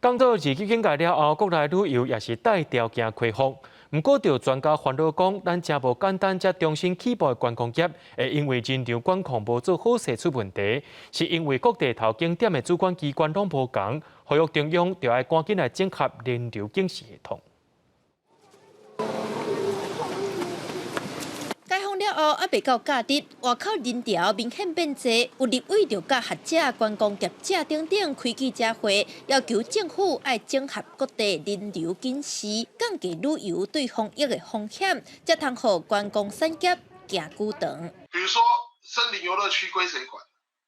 降做二級警戒了後，國內旅遊也是帶條件開放。毋過，著專家煩惱講，咱誠無簡單，才重新起步的觀光業，會因為人流管控無做好勢出問題，是因為各地頭景點的主管機關攏無仝，呼籲中央著愛趕緊來整合人流警示系統。解封了後，猶未到假日，外口人潮明顯變濟，有立委就佮學者、觀光業者等等開記者會，要求政府愛整合各地人流警示，降低旅遊對防疫的風險，才通予觀光產業行久長。比如說，森林遊樂區歸誰管？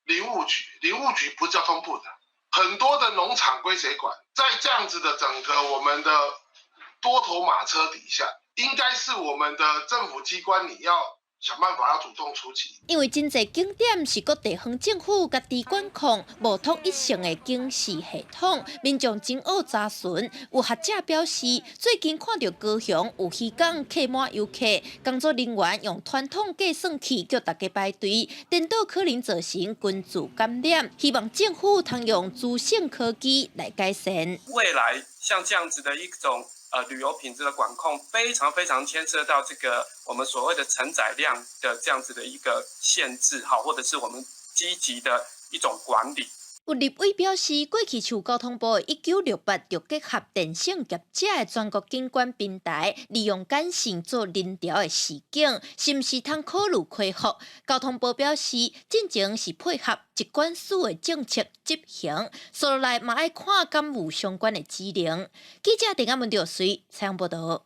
林務局，林務局不是交通部的，很多的農場歸誰管？在這樣子的整個我們的多頭馬車底下，應該是我們的政府機關，你要想辦法要主動出擊。因為真濟景點是各地方政府家己管控，無統一性的警示系統，民眾真愛查詢。有學者表示，最近看著高雄有漁港客滿遊客，工作人員用傳統計算器叫大家排隊，顛倒可能造成群聚感染。希望政府通用資訊科技來改善。未來像這樣子的一種旅遊品質的管控非常非常牽涉到這個我們所謂的承載量的這樣子的一個限制，哈，或者是我們積極的一種管理。有立委表示，過去像交通部1968就結合電信業者的全國警管平台，利用簡訊做人潮的示警，是毋是通考慮開放？交通部表示，進前是配合疾管署的政策執行，紲落來嘛愛看敢有相關的指令。記者鄭阿文著隨採訪報道。